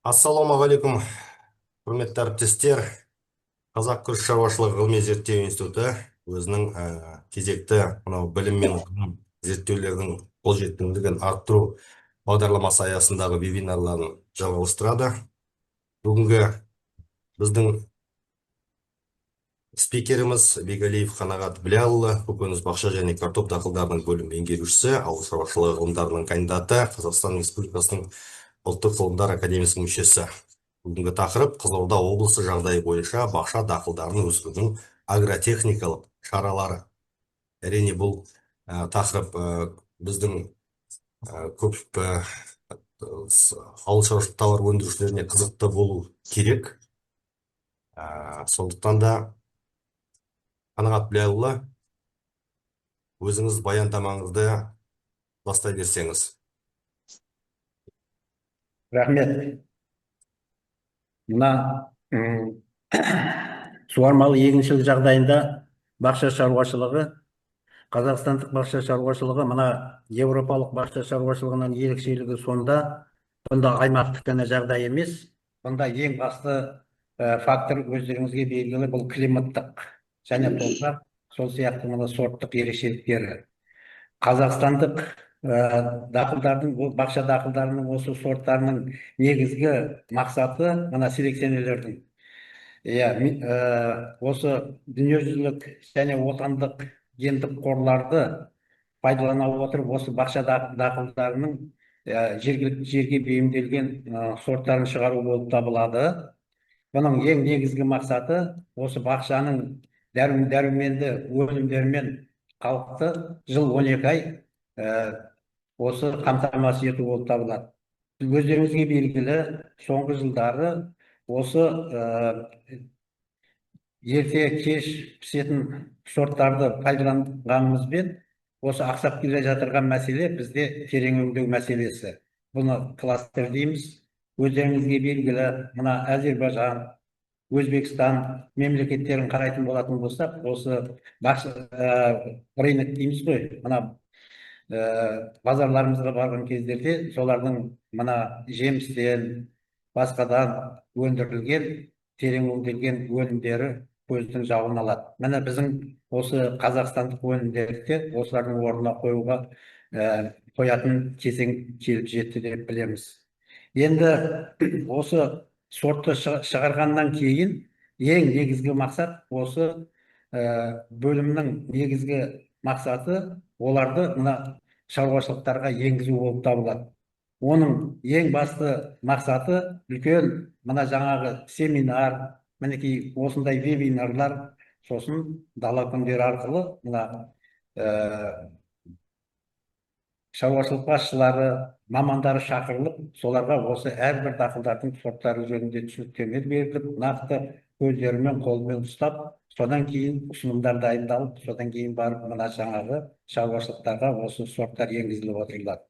Ассалаумағалейкум, құрметті әріптестер! Қазақ күріш шаруашылығы ғылыми зерттеу институты өзінің кезекті мынау білім мен ғылым зерттеулердің қолжетімділігін арттыру бағдарламасы аясындағы вебинарларын жалғастырады. Бүгінгі біздің спикеріміз Бегалиев Қанағат Біләлұлы, көкөніс, бақша және картоп дақылдарының бөлім меңгерушісі, ауыл шаруашылығы ғылымдарының кандидаты, Қазақстан Республикасының Ұлттық ғылымдар академиясының мүшесі. Бүгінгі тақырып: Қызылорда облысы жағдайы бойынша бақша дақылдарын өсірудің агротехникалық шаралары. Әрине, бұл тақырып біздің көп ауыл шаруашылық тауар өндірушілеріне қызықты болу керек. Сондықтан да, Қанағат Біләлұлы, өзіңіз баяндамаңызды бастай берсеңіз. Рахмет. Мына суармалы егіншілік жағдайында бақша шаруашылығы, қазақстандық бақша шаруашылығы мына еуропалық бақша шаруашылығынан ерекшелігі сонда, бұнда аймақтық қана жағдай емес, бұнда ең басты фактор, өздеріңізге белгілі, бұл климаттық және топырақ, сол сияқты мына сорттық ерекшеліктері. Қазақстандық дақылдардың, бұл бақша дақылдарының осы сорттарының негізгі мақсаты мына селекционерлердің, иә, осы дүниежүзілік және отандық гендік қорларды пайдалана отырып, осы бақша дақылдарының жергілікті жерге бейімделген сорттарын шығару болып табылады. Бұның ең негізгі мақсаты осы бақшаның дәруменді өнімдерімен халықты жыл 12 ай осы қамтамасыз ету болып табылады. Өздеріңізге белгілі, соңғы жылдары осы ерте кеш пісетін сорттарды пайдаланғанымызбен, осы ақсап келе жатырған мәселе бізде терең өңдеу мәселесі. Бұны кластер дейміз. Өздеріңізге белгілі, мына Әзербайжан, Өзбекстан мемлекеттерін қарайтын болатын болсақ, осы рынок дейміз ғой, мына базарларымызға барған кездерде солардың мына жемістен, басқадан өндірілген, терең өңделген өнімдері көздің жауын алады. Міне, біздің осы қазақстандық өнімдерді де осылардың орнына қоюға қоятын кезең келіп жетті деп білеміз. Енді осы сортты шығарғаннан кейін ең негізгі мақсат, осы бөлімнің негізгі мақсаты оларды мына шаруашылықтарға енгізу болып табылады. Оның ең басты мақсаты үлкен мына жаңағы семинар, мінекей, осындай вебинарлар, сосын дала күндері арқылы мына шаруашылық басшылары, мамандары шақырылып, соларға осы әрбір дақылдардың сорттары жөнінде түсініктеме беріліп, нақты көздерімен, қолымен ұстап, содан кейін ұсынымдар дайындалып, содан кейін барып мына жаңағы шаруашылықтарға осы сорттар енгізіліп отырылады.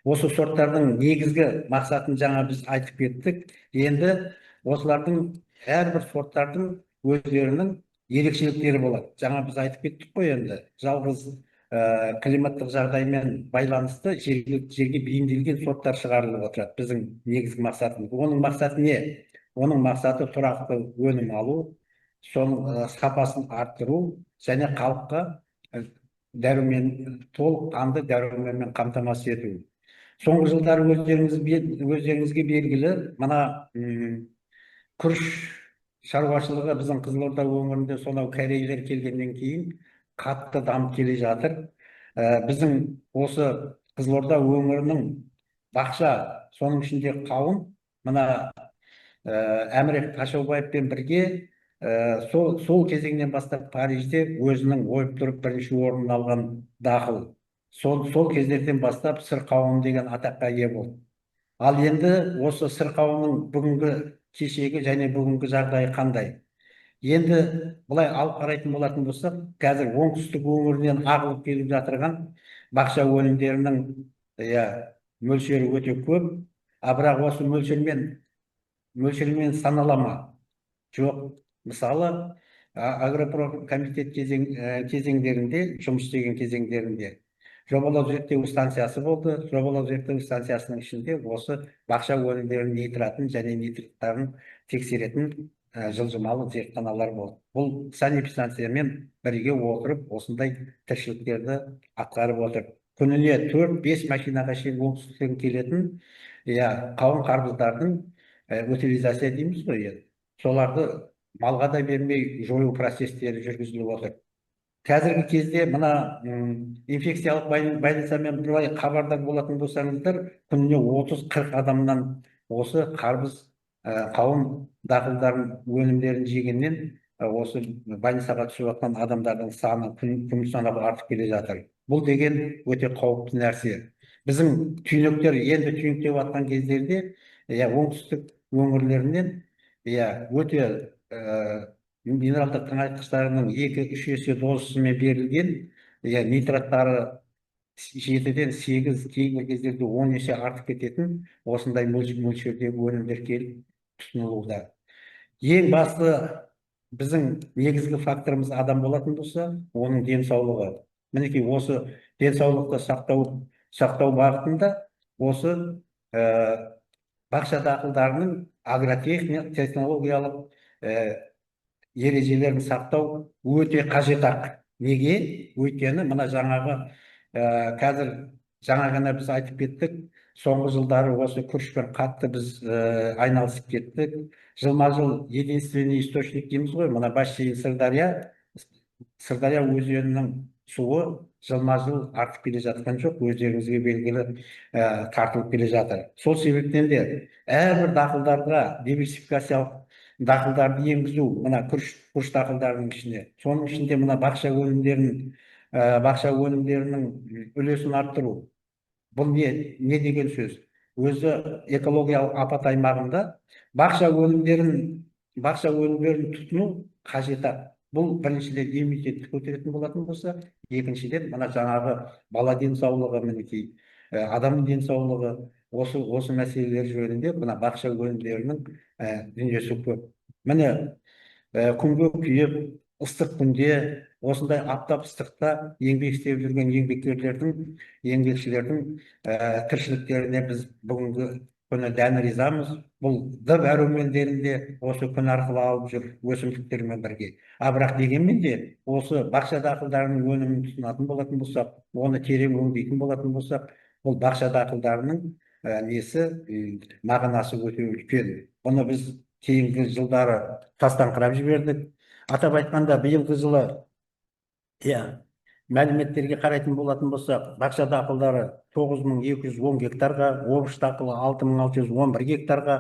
Осы сорттардың негізгі мақсатын жаңа біз айтып кеттік. Енді осылардың әрбір сорттардың өздерінің ерекшеліктері болады. Жаңа біз айтып кеттік қой, енді жалғыз климаттық жағдаймен байланысты жергілікті жерге бейімделген сорттар шығарылып отырады. Біздің негізгі мақсатымыз, оның мақсаты не? Оның мақсаты тұрақты өнім алу, соның сапасын арттыру және халыққа дәрумен, толыққанды дәруменмен қамтамасыз ету. Соңғы жылдары өздеріңізге белгілі, мына күріш шаруашылығы біздің Қызылорда өңірінде сонау корейлер келгеннен кейін қатты дамып келе жатыр. Біздің осы Қызылорда өңірінің бақша, соның ішінде қауын, мына Әміре Қашаубаевпен бірге сол кезеңнен бастап Парижде өзінің ойып тұрып бірінші орнын алған дақыл. Сол кездерден бастап сыр қауын деген атаққа ие болды. Ал енді осы сыр қауынның бүгінгі, кешегі және бүгінгі жағдайы қандай? Енді былай алып қарайтын болатын болсақ, қазір оңтүстік өңірінен ағылып келіп жатырған бақша өнімдерінің, иә, мөлшері өте көп. А бірақ осы мөлшермен санала ма? Жоқ. Мысалы, агропромкомитет кезеңдерінде жұмыс істеген кезеңдерінде Жобалау зерттеу станциясы болды. Жобалау зерттеу станциясының ішінде осы бақша өнімдерінің нитратын және нитриттарын тексеретін жылжымалы зертханалар болды. Бұл санэпидстанциямен бірге отырып осындай тіршіліктерді атқарып отыр. Күніне 4-5 машинаға шейін оңтүстіктен келетін, иә, қауын қарбыздардың утилизация дейміз ғой енді. Соларды малға да бермей жою процестері жүргізіліп отыр. Қазіргі кезде мына инфекциялық больницамен былай хабардар болатын болсаңыздар, күніне 30-40 адамнан осы қарбыз, қауын дақылдарын өнімдерін жегеннен осы больницаға түсіп жатқан адамдардың саны күн санап артып келе жатыр. Бұл деген өте қауіпті нәрсе. Біздің түйнектер енді түйнектеп жатқан кездерде, иә, оңтүстік өңірлерінен, иә, өте минералдық тыңайтқыштарының 2-3 есе дозасымен берілген, иә, нитраттары 7-ден 8, кейбір кездерде 10 есе артып кететін осындай мөлшердегі өнімдер келіп тұтынылуда. Ең басты біздің негізгі факторымыз адам болатын болса, оның денсаулығы. Мінекей осы денсаулықты сақтау бағытында осы бақша дақылдарының агротехникалық, технологиялық ережелерін сақтау өте қажет ақ. Неге? Өйткені мына жаңағы қазір жаңа ғана біз айтып кеттік, соңғы жылдары осы күрішпен қатты біз айналысып кеттік. Жылма-жыл единственный источник дейміз ғой, мына бассейн Сырдария, Сырдария өзенінің суы жылма-жыл артып келе жатқан жоқ, өздеріңізге белгілі, тартылып келе жатыр. Сол себептен де әрбір дақылдарға диверсификациялық дақылдарды енгізу, мына күріш дақылдарының ішіне, соның ішінде мына бақша өнімдерінің үлесін арттыру. Бұл не деген сөз? Өзі экологиялық апат аймағында бақша өнімдерін тұтыну қажет ақ. Бұл біріншіден иммунитетті көтеретін болатын болса, екіншіден мына жаңағы бала денсаулығы, мінекей, адамның денсаулығы, осы мәселелер жөнінде мына бақша өнімдерінің дүниесі көп. Міне, күнге күйіп, ыстық күнде, осындай аптап ыстықта еңбек істеп жүрген еңбекшілердің тіршіліктеріне біз бүгінгі күні дән ризамыз. Бұл Д дәрумендерін де осы күн арқылы алып жүр өсімдіктермен бірге. А бірақ дегенмен де осы бақша дақылдарының өнімін тұтынатын болатын болсақ, оны терең өңдейтін болатын болсақ, бұл бақша дақылдарының несі, мағынасы өте үлкен. Бұны біз кейінгі жылдары тастаңқырап жібердік. Атап айтқанда, биылғы жылы, иә, мәліметтерге қарайтын болатын болсақ, бақша дақылдары 9210 гектарға, овощ дақылы 6611 гектарға,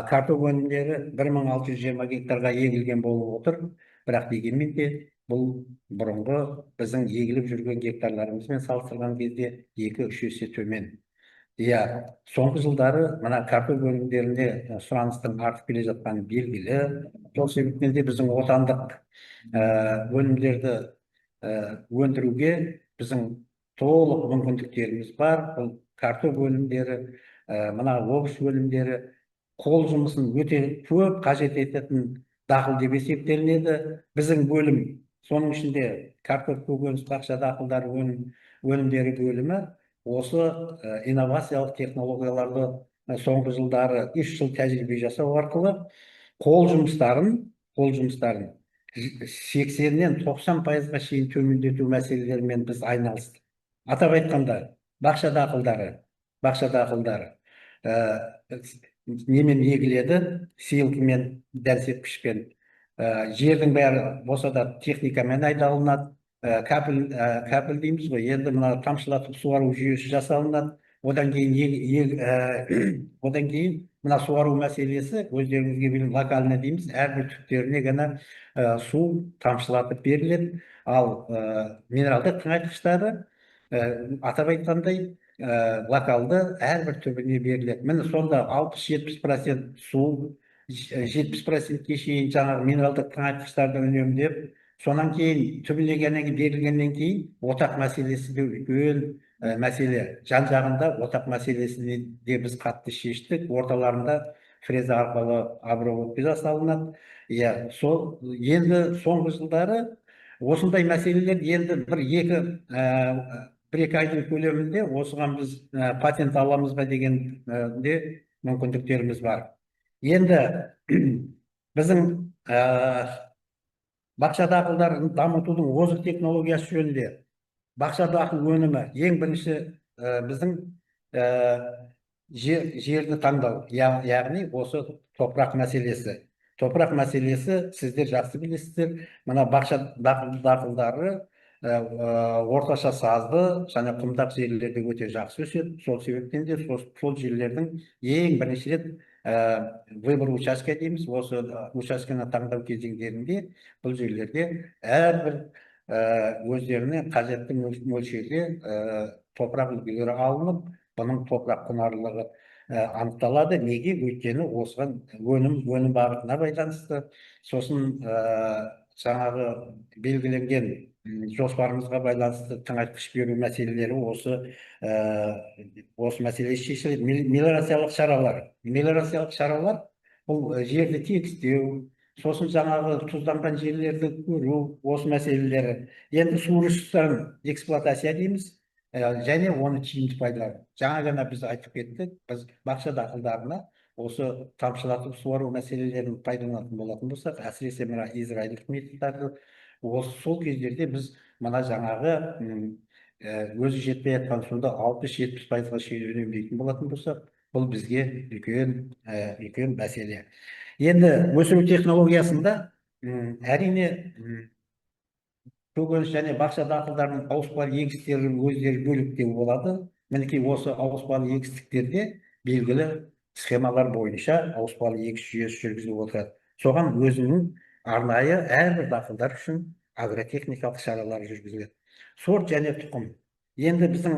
картоп өнімдері 1620 гектарға егілген болып отыр. Бірақ дегенмен де бұл бұрынғы біздің егіліп жүрген гектарларымызбен салыстырған кезде 2-3 есе төмен. Иә, соңғы жылдары мына картоп өнімдеріне сұраныстың артып келе жатқаны белгілі. Сол себептен де біздің отандық өнімдерді өндіруге біздің толық мүмкіндіктеріміз бар. Бұл картоп өнімдері, мына овощ өнімдері қол жұмысын өте көп қажет ететін дақыл деп есептелінеді. Біздің бөлім, соның ішінде картоп, көкөніс, бақша дақылдары өнімдері бөлімі осы инновациялық технологияларды соңғы жылдары 3 жыл тәжірибе жасау арқылы қол жұмыстарын 80-нен 90%-ға шейін төмендету мәселелерімен біз айналыстық. Атап айтқанда, бақша дақылдары немен егіледі? Сеялкамен, дән сепкішпен. Жердің бәрі болса да техникамен айдалынады. Кәпіл дейміз ғой, енді мына тамшылатып суару жүйесі жасалынады. Одан кейін мына суару мәселесі өздеріңізге белгілі, локально дейміз, әрбір түптеріне ғана су тамшылатып беріледі. Ал минералдық тыңайтқыштары, атап айтқандай, локалды әрбір түбіне беріледі. Міне, сонда 60-70% су, 70%-ке шейін жаңағы минералдық тыңайтқыштарды үнемдеп, сонан кейін түбіне кейін берілгеннен кейін отақ мәселесі де үлкен мәселе. Жан жағында отақ мәселесін де біз қатты шештік. Орталарында фреза арқылы обработка жасалынады. Иә, сол енді соңғы жылдары осындай мәселелер енді бір екі 1-2 айдың көлемінде осыған біз патент аламыз ба деген де мүмкіндіктеріміз бар. Енді біздің бақша дақылдарын дамытудың озық технологиясы жөнінде бақша дақыл өнімі ең бірінші біздің жерді таңдау, яғни осы топырақ мәселесі. Топырақ мәселесі, сіздер жақсы білесіздер, мына бақша дақылдары орташа сазды және құмдақ жерлерде өте жақсы өседі. Сол себептен де сол жерлердің ең бірінші рет выбор участка дейміз, осы учаскені таңдау кезеңдерінде бұл жерлерде әрбір өздеріне қажетті мөлшерде топырақ үлгілері алынып, бұның топырақ құнарлылығы анықталады. Неге? Өйткені осыған өнім бағытына байланысты, сосын жаңағы белгіленген жоспарымызға байланысты тыңайтқыш беру мәселелері осы мәселе шешіледі. Мелиорациялық шаралар. Мелиорациялық шаралар бұл жерді тегістеу, сосын жаңағы тұзданған жерлерді көру, осы мәселелері. Енді су ресурстарын эксплуатация дейміз, және оны тиімді пайдалану. Жаңа ғана біз айтып кеттік, біз бақша дақылдарына осы тамшылатып суару мәселелерін пайдаланатын болатын болсақ, әсіресе мына израильдік методтарды, осы сол кездерде біз мына жаңағы өзі жетпей жатқан суды 60-70%-ға шейін үнемдейтін болатын болсақ, бұл бізге үлкен мәселе. Енді өсіру технологиясында әрине көкөніс және бақша дақылдарының ауыспалы егістері өздері бөліктеу болады. Мінекей, осы ауыспалы егістіктерде белгілі схемалар бойынша ауыспалы егіс жүйесі жүргізіліп отырады. Соған өзінің арнайы әрбір дақылдар үшін агротехникалық шаралар жүргізіледі. Сорт және тұқым. Енді біздің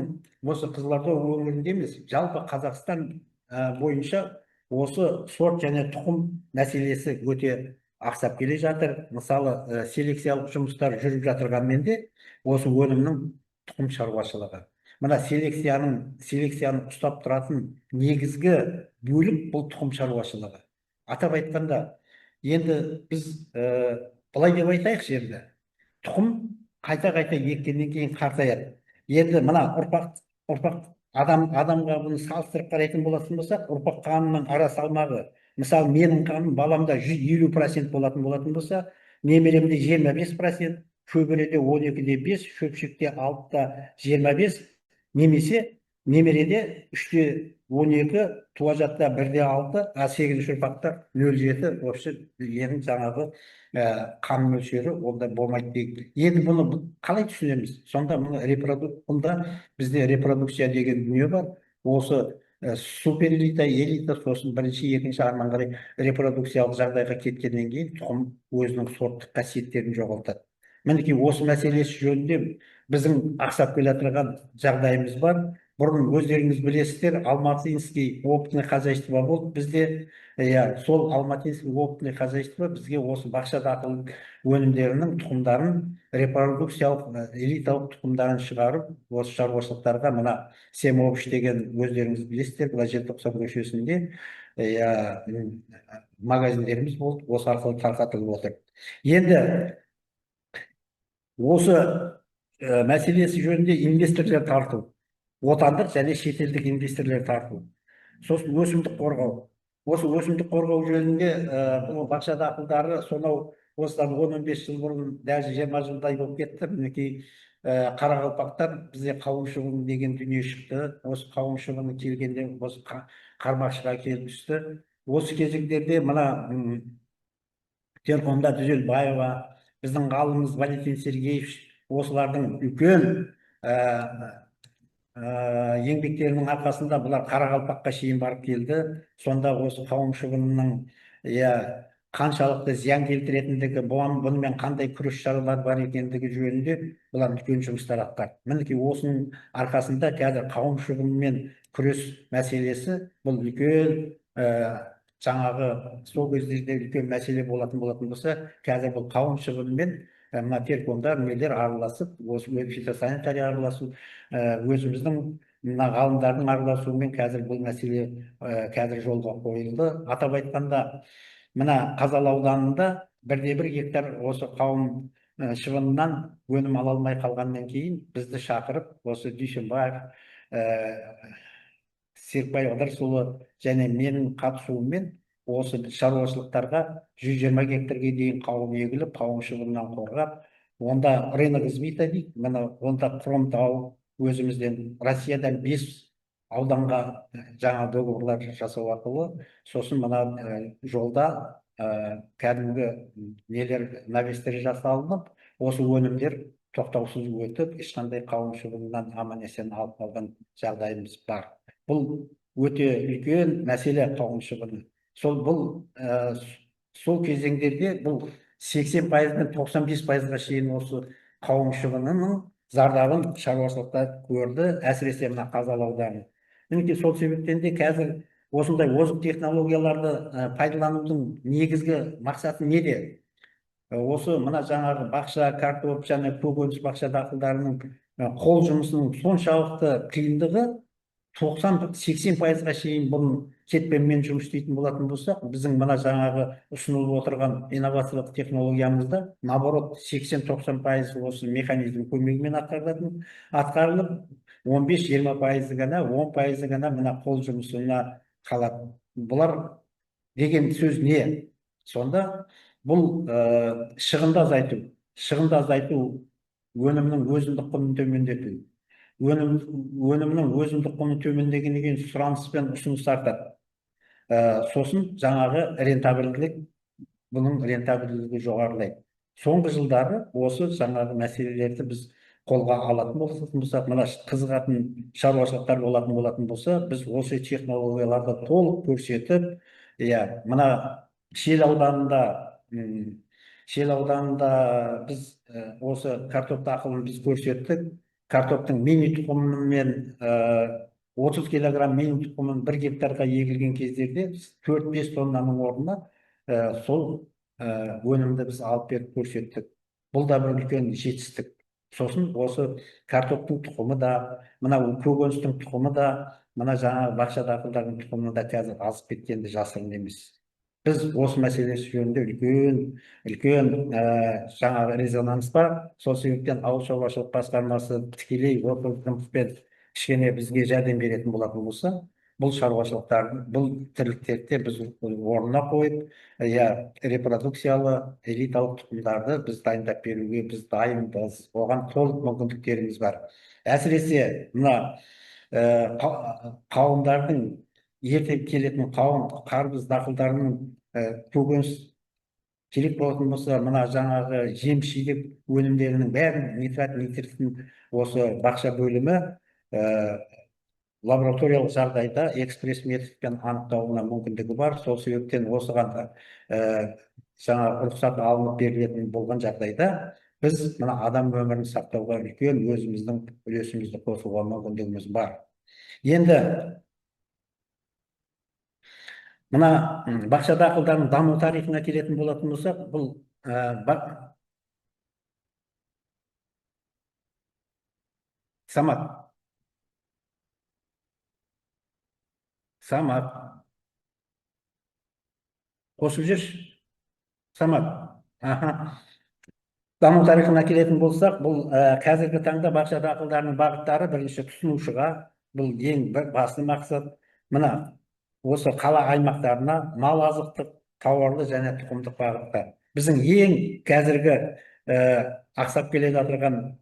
осы Қызылорда өңірінде емес, жалпы Қазақстан бойынша осы сорт және тұқым мәселесі өте ақсап келе жатыр. Мысалы, селекциялық жұмыстар жүріп жатырғанмен де осы өнімнің тұқым шаруашылығы. Мына селекцияны ұстап тұратын негізгі бөлік бұл тұқым шаруашылығы. Атап айтқанда, енді біз былай деп айтайықшы, енді тұқым қайта-қайта еккеннен кейін қартаяды. Енді мына ұрпақ адамға бұны салыстырып қарайтын болатын болсақ, ұрпақ қанының ара салмағы, мысалы, менің қаным баламда 150% болатын болса, немеремде 25%, шөбереде 12,5, шөпшекте 6,25, немесе немереде 3,12, туажатта 1,6, а сегізінші ұрпақта 0,7. Вообще менің жаңағы қан мөлшері онда болмайды деген. Енді бұны қалай түсінеміз? Сонда мұны бұнда бізде репродукция деген дүние бар. Осы суперэлита, элита, сосын бірінші, екінші, арман қарай репродукциялық жағдайға кеткеннен кейін тұқым өзінің сорттық қасиеттерін жоғалтады. Мінекей, осы мәселесі жөнінде біздің ақсап келе жатырған жағдайымыз бар. Бұрын өздеріңіз білесіздер, Алматинский опытный хозяйство болды бізде. Иә, сол Алматинский опытный хозяйство бізге осы бақша дақыл өнімдерінің тұқымдарын, репродукциялық элиталық тұқымдарын шығарып, осы шаруашылықтарға мына Семович деген, өздеріңіз білесіздер, мына Желтоқсан көшесінде, иә, магазиндеріміз болды, осы арқылы тарқатылып отыр. Енді осы мәселесі жөнінде инвесторлар тарту, отандық және шетелдік инвесторлар тарту, сосын өсімдік қорғау. Осы өсімдік қорғау жөнінде бұл бақша дақылдары сонау осыдан 10-15 жыл бұрын, даже 20 жылдай болып кетті. Мінекей, қарақалпақтар бізде қауын шыбыны деген дүние шықты. Осы қауын шыбыны келгенде осы қармақшыға келіп түсті. Осы кезеңдерде мына Терқонда Түзелбаева, біздің ғалымымыз Валентин Сергеевич, осылардың үлкен еңбектерінің арқасында бұлар Қарақалпаққа шейін барып келді. Сонда осы қауын шыбынының, иә, қаншалықты зиян келтіретіндігі, бұнымен қандай күрес шаралар бар екендігі жөнінде бұлар үлкен жұмыстар атқарды. Мінекей, осының арқасында қазір қауын шыбынымен күрес мәселесі бұл үлкен жаңағы сол кездерде үлкен мәселе болатын болса, қазір бұл қауын шыбынымен мына теркондар, нелер араласып, осы фитосанитария араласу, өзіміздің мына ғалымдардың араласуымен қазір бұл мәселе қазір жолға қойылды. Атап айтқанда, мына Қазалы ауданында 1,1 гектар осы қауын шыбынынан өнім ала алмай қалғаннан кейін бізді шақырып, осы Дүйсенбаев, Серікбай Ыдырысұлы және менің қатысуыммен осы шаруашылықтарға 120 гектарға дейін қауын егіліп, қауын шыбынынан қорғап, онда рынок сбыта дейді, мына онда Хромтау өзімізден, Россиядан 5 ауданға жаңа договорлар жасау арқылы, сосын мына жолда кәдімгі нелер, навестер жасалынып, осы өнімдер тоқтаусыз өтіп, ешқандай қауын шыбынынан аман есен алып қалған жағдайымыз бар. Бұл өте үлкен мәселе, қауын шыбыны. Сол бұл сол кезеңдерде бұл 80%-дан 95%-ға шейін осы қауын шыбынының зардабын шаруашылықтар көрді, әсіресе мына Қазалы ауданы. Мінекей, сол себептен де қазір осындай озық технологияларды пайдаланудың негізгі мақсаты неде? Осы мына жаңағы бақша, картоп және көкөніс бақша дақылдарының қол жұмысының соншалықты қиындығы, 90-80%-ға шейін бұрын кетпенмен жұмыс істейтін болатын болсақ, біздің мына жаңағы ұсынылып отырған инновациялық технологиямызда наоборот 80-90% осы механизм көмегімен атқарылып, 15-20%-ы ғана, 10%-ы ғана мына қол жұмысына қалады. Бұлар деген сөз не? Сонда бұл шығынды азайту, шығынды азайту, өнімнің өзіндік құнын төмендету. Өнімнің өзіндік құны төмендегеннен кейін сұраныс пен ұсыныс артады. Сосын жаңағы рентабельділік, бұның рентабельділігі жоғарылайды. Соңғы жылдары осы жаңағы мәселелерді біз қолға алатын болсақ, мына қызығатын шаруашылықтар болатын болса, біз осы технологияларды толық көрсетіп, иә, мына Шел ауданында біз осы картоп дақылын біз көрсеттік. Картоптың мини тұқымымен 30 килограмм мини тұқымын 1 гектарға егілген кездерде 4-5 тоннаның орнына сол өнімді біз алып беріп көрсеттік. Бұл да бір үлкен жетістік. Сосын осы картоптың тұқымы да, мына көкөністің тұқымы да, мына жаңағы бақша дақылдардың тұқымы да қазір азып кеткенді жасырын емес. Біз осы мәселесі жөнінде үлкен жаңағы резонанс бар. Сол себептен ауыл шаруашылық басқармасы тікелей осы жұмыспен кішкене бізге жәрдем беретін болатын болса, бұл шаруашылықтардың, бұл тірліктерді біз орнына қойып, иә, репродукциялы элиталық тұқымдарды біз дайындап беруге біз дайынбыз. Оған толық мүмкіндіктеріміз бар. Әсіресе мына қауындардың, ерте келетін қауын, қарбыз дақылдарының, көкөніс керек болатын болса, мына жаңағы жеміс жидек өнімдерінің бәрін нитрат, нитритін осы бақша бөлімі лабораториялық жағдайда экспресс методпен анықтауына мүмкіндігі бар. Сол себептен осыған жаңа рұқсат алынып берілетін болған жағдайда біз мына адам өмірін сақтауға үлкен өзіміздің үлесімізді қосуға мүмкіндігіміз бар. Енді мына бақша дақылдарының даму тарихына келетін болатын болсақ, бұл Самат. Самат. Қосып жүрші. Самат. Аха. Даму тарихына келетін болсақ, бұл қазіргі таңда бақша дақылдарының бағыттары бірінші тұтынушыға, бұл ең басты мақсат. Мына осы қала аймақтарына мал азықтық, тауарлы және тұқымдық бағытта. Біздің ең қазіргі ақсап келе жатырған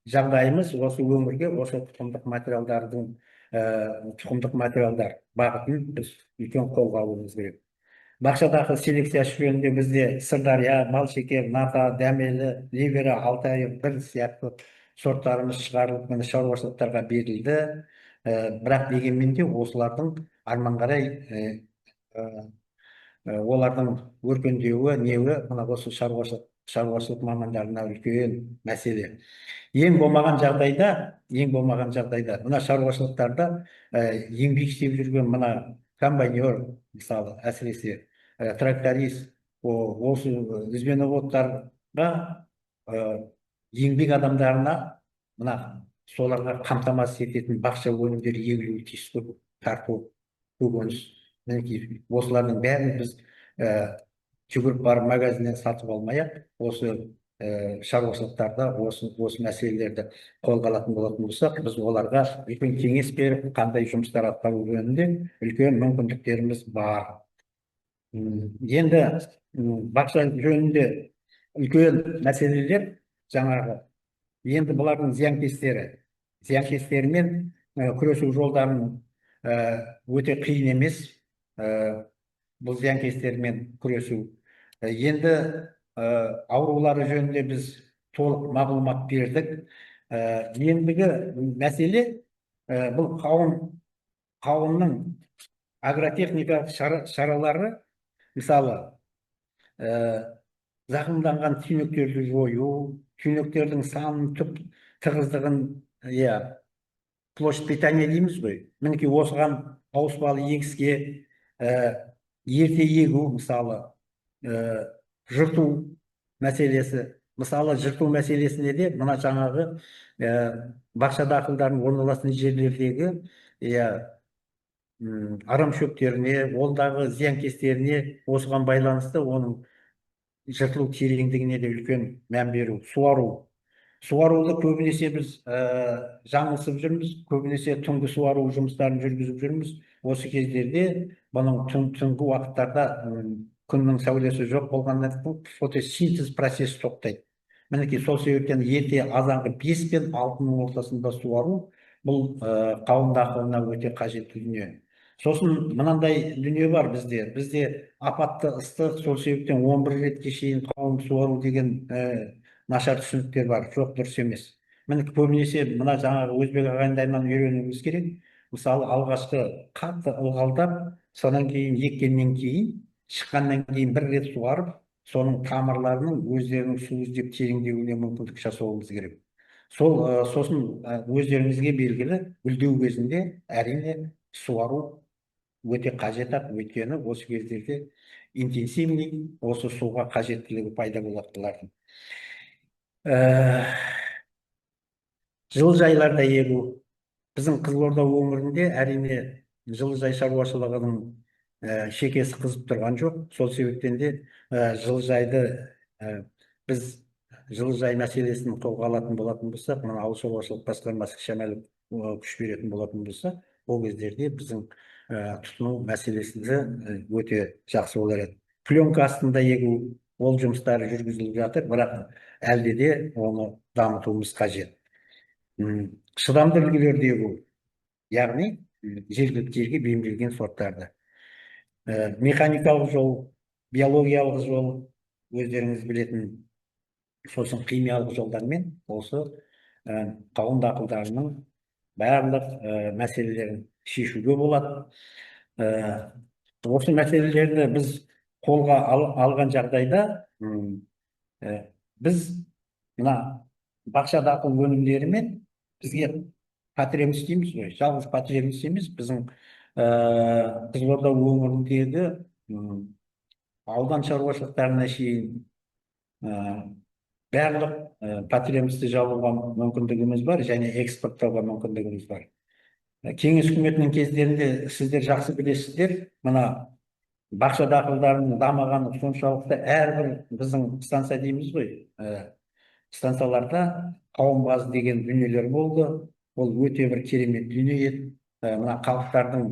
жағдайымыз осы өңірге осы тұқымдық материалдардың, тұқымдық материалдар бағытын біз үлкен қолға алуымыз керек. Бақшадағы селекциясы жөнінде бізде Сырдария, Балшекер, Ната, Дәмелі, Ливера, Алтай бір сияқты сорттарымыз шығарылып, міне шаруашылықтарға берілді. Бірақ дегенмен де осылардың арман қарай олардың өркендеуі, неуі мына осы шаруашылық мамандарына үлкен мәселе. Ең болмаған жағдайда, мына шаруашылықтарда еңбек істеп жүрген мына комбайнер, мысалы, әсіресе тракторист, осы звеноводтарға, еңбек адамдарына мына соларға қамтамасыз ететін бақша өнімдері егілуі тиіс қой, картоп, көкөніс, мінекей осылардың бәрін біз жүгіріп барып магазиннен сатып алмай-ақ, осы Шаруашылықтарда осы мәселелерді қолға алатын болатын болсақ, біз оларға үлкен кеңес беріп, қандай жұмыстар атқару жөнінде үлкен мүмкіндіктеріміз бар. Енді бақша жөнінде үлкен мәселелер жаңағы, енді бұлардың зиянкестерімен күресу жолдарын өте қиын емес, бұл зиянкестермен күресу. Енді аурулары жөнінде біз толық мағлұмат бердік. Ендігі мәселе, бұл қауынның агротехникалық шаралары, мысалы, зақымданған түйнектерді жою, түйнектердің санын, түп тығыздығын, иә, площадь питания дейміз ғой. Мінекей, осыған ауыспалы егіске ерте егу, мысалы, жырту мәселесі. Мысалы, жырту мәселесінде де мына жаңағы бақша дақылдарының орналасқан жерлердегі, иә, арам шөптеріне, ондағы зиянкестеріне, осыған байланысты оның жыртылу тереңдігіне де үлкен мән беру. Суару. Суаруды көбінесе біз жаңылысып жүрміз, көбінесе түнгі суару жұмыстарын жүргізіп жүрміз. Осы кездерде бұның түнгі уақыттарда күннің сәулесі жоқ болғаннан кейін фотосинтез процесі тоқтайды. Мінекей, сол себептен ерте азанғы 5 пен 6-ның ортасында суару бұл қауын дақылына өте қажетті дүние. Сосын мынандай дүние бар бізде. Бізде апатты ыстық, сол себептен 11 ретке шейін қауын суару деген нашар түсініктер бар. Жоқ, дұрыс емес. Міне, көбінесе мына жаңағы өзбек ағайындарынан үйренуіміз керек. Мысалы, алғашқы қатты ылғалдап, содан кейін еккеннен кейін, шыққаннан кейін бір рет суарып, соның тамырларының өздерінің су іздеп тереңдеуіне мүмкіндік жасауымыз керек. Сол, сосын өздеріңізге белгілі, гүлдеу кезінде әрине суару өте қажет ақ, өйткені осы кездерде интенсивный осы суға қажеттілігі пайда болады бұлардың. Жылыжайларда егу. Біздің Қызылорда өңірінде әрине жылыжай шаруашылығының шекесі қызып тұрған жоқ. Сол себептен де жылыжайды, біз жылыжай мәселесін қолға алатын болатын болсақ, мына ауыл шаруашылық басқармасы шамалы күш беретін болатын болса, ол кездерде біздің тұтыну мәселесі өте жақсы болар еді. Пленка астында егу, ол жұмыстары жүргізіліп жатыр, бірақ әлде де оны дамытуымыз қажет. Шыдамды үлгілерді егу, яғни жергілікті жерге бейімделген сорттарды. Механикалық жол, биологиялық жол, өздеріңіз білетін, сосын химиялық жолдармен осы қауын дақылдарының барлық мәселелерін шешуге болады. Осы мәселелерді біз қолға алған жағдайда, біз мына бақша дақыл өнімдерімен бізге потребность дейміз ғой, жалғыз потребность емес, біздің Қызылорда өңіріндегі аудан шаруашылықтарына шейін барлық потребностьті жабуға мүмкіндігіміз бар және экспорттауға мүмкіндігіміз бар. Кеңес үкіметінің кездерінде, сіздер жақсы білесіздер, мына бақша дақылдарының дамығаны соншалықты, әрбір біздің станция дейміз ғой, станцияларда қауынбаз деген дүниелер болды. Ол өте бір керемет дүние еді. Мына халықтардың,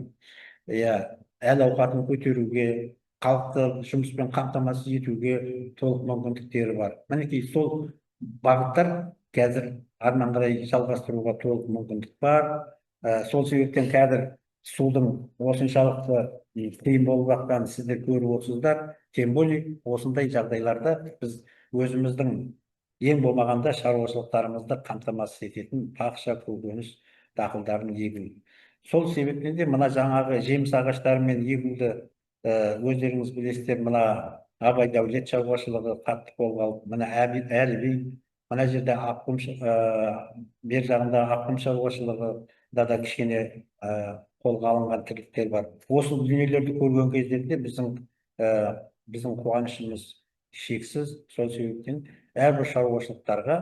иә, әл ауқатын көтеруге, халықты жұмыспен қамтамасыз етуге толық мүмкіндіктері бар. Мінекей, сол бағыттар қазір арман қарай жалғастыруға толық мүмкіндік бар. Сол себептен қазір судың осыншалықты қиын болып жатқанын сіздер көріп отырсыздар. Тем более осындай жағдайларда біз өзіміздің ең болмағанда шаруашылықтарымызды қамтамасыз ететін бақша, көкөніс дақылдарын егу. Сол себептен де мына жаңағы жеміс ағаштарымен егуді, өздеріңіз білесіздер, мына Абай Дәулет шаруашылығы қатты қолға алып, мына Әліби, мына жерде Аққұм, бер жағында Аққұм шаруашылығы да кішкене қолға алынған тірліктер бар. Осы дүниелерді көрген кездерде біздің қуанышымыз шексіз. Сол себептен әрбір шаруашылықтарға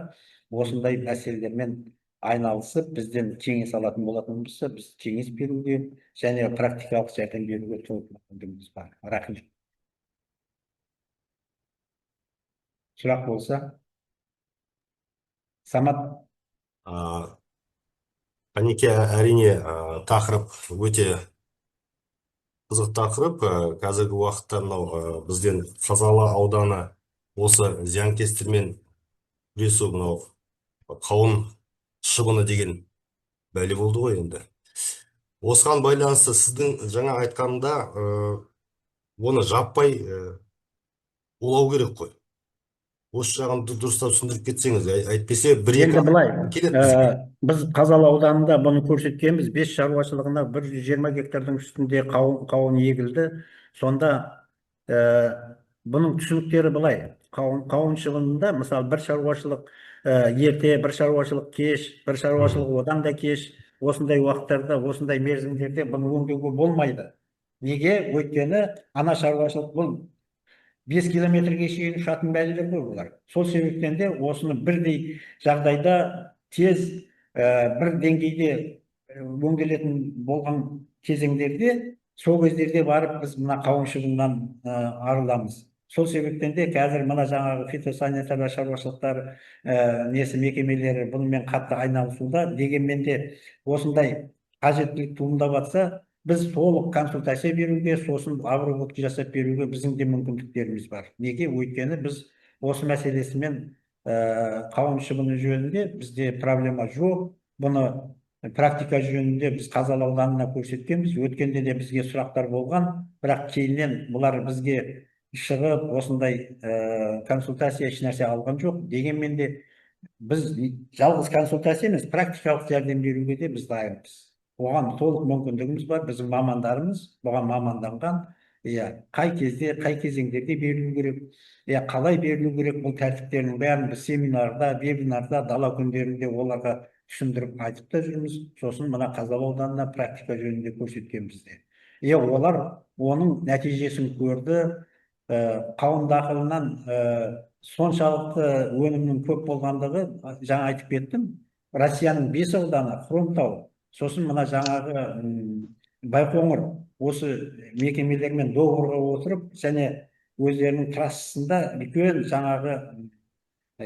осындай мәселелермен айналысып, бізден кеңес алатын болатын болса, біз кеңес беруге және практикалық жәрдем беруге толық мүмкіндігіміз бар. Рахмет. Сұрақ болса. Самат. Қанеке, әрине, тақырып өте қызық тақырып. Қазіргі уақытта мынау бізден Қазалы ауданы осы зиянкестермен күресу, мынау қауын шыбыны деген бәле болды ғой енді. Осыған байланысты сіздің жаңа айтқанында, оны жаппай улау керек қой. Осы жағын дұрыстап түсіндіріп кетсеңіз, әйтпесе бір екі Енді былай, келеді бізге. Біз Қазалы ауданында бұны көрсеткенбіз. 5 шаруашылығына 120 гектардың үстінде қауын егілді. Сонда бұның түсініктері былай. Қауын шыбынында, мысалы, бір шаруашылық ерте, бір шаруашылық кеш, бір шаруашылық одан да кеш. Осындай уақыттарда, осындай мерзімдерде бұны өңдеуге болмайды. Неге? Өйткені ана шаруашылық бұл 5 километрге шейін ұшатын бәлелер ғой бұлар. Сол себептен де осыны бірдей жағдайда тез, бір деңгейде өңделетін болған кезеңдерде, сол кездерде барып біз мына қауын шыбыннан арыламыз. Сол себептен де қазір мына жаңағы фитосанитарлық шаруашылықтар, несі, мекемелері бұнымен қатты айналысуда. Дегенмен де осындай қажеттілік туындап жатса, біз толық консультация беруге, сосын обработка жасап беруге біздің де мүмкіндіктеріміз бар. Неге? Өйткені біз осы мәселесімен, қауын шыбыны жөнінде бізде проблема жоқ. Бұны практика жөнінде біз Қазалы ауданына көрсеткенбіз. Өткенде де бізге сұрақтар болған, бірақ кейіннен бұлар бізге шығып, осындай консультация ешнәрсе алған жоқ. Дегенмен де біз жалғыз консультация емес, практикалық жәрдем беруге де біз дайынбыз. Оған толық мүмкіндігіміз бар. Біздің мамандарымыз бұған маманданған. Иә, қай кезде, қай кезеңдерде берілу керек, иә, қалай берілу керек, бұл тәртіптерінің бәрін біз семинарда, вебинарда, дала күндерінде оларға түсіндіріп айтып та жүрміз. Сосын мына Қазалы ауданына практика жөнінде көрсеткенбіз де. Иә, олар оның нәтижесін көрді. Қауын дақылынан соншалықты өнімнің көп болғандығы, жаңа айтып кеттім, Россияның 5 ауданы, Хромтау, сосын мына жаңағы Байқоңыр, осы мекемелермен договорға отырып және өздерінің трассасында үлкен жаңағы